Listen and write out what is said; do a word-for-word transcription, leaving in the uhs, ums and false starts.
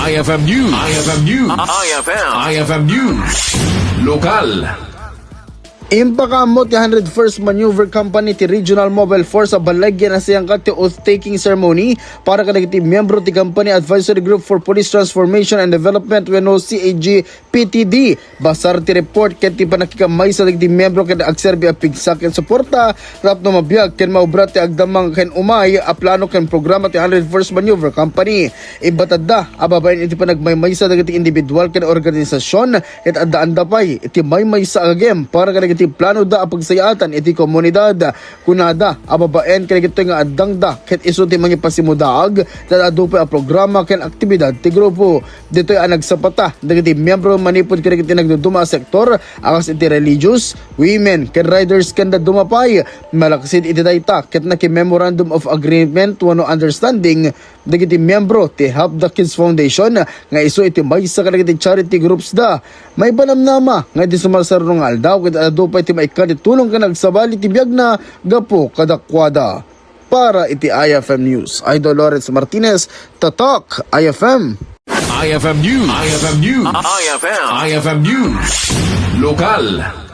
I F M News. I F M News. I F M. I F M News. Lokal. Impakaammo ti hundred first Maneuver Company ti Regional Mobile Force a baleg ken nasayangkan ti oath-taking ceremony para kadagiti miyembro ti Company Advisory Group for Police Transformation and Development wenno C A G P T D. Basar ti report ket ti pannakikamaysa dagiti miyembro ket agserbi a pigsa ken suporta tapno mabiag ken maubra ti agdamag ken umay a plano ken programa ti hundred first Maneuver Company. Ibatadda a babaen iti panagmaymaysa dagiti individual ken organisasyon ket addaanda pay iti maymaysa a gagem para kadagiti planoda a pagsayaatan iti komunidad. Kunada a babaen kadagitoy nga addangda ket isu ti mangipasimudaag ta adu pay a programa ken aktibidad ti grupo. Ditoy a nagsapata dagiti miyembro manipud kadagiti nagduduma a sektor a kas iti religious, women, ken riders ken dadduma pay. Malaksid iti dayta ket naki-memorandum of agreement wenno understanding dagiti miyembro ti Help the Kids Foundation nga isu iti maysa kadagiti charity groups da. Maipanamnama nga iti sumarsarno nga aldaw ket adu pay ti maikkan ti tulong ken agsabali ti biagna gapu kadakuada. Para iti I F M News, Idol Lawrence Martinez, Tatak, I F M. I F M News. I F M News. I F M. I F M News. Lokal.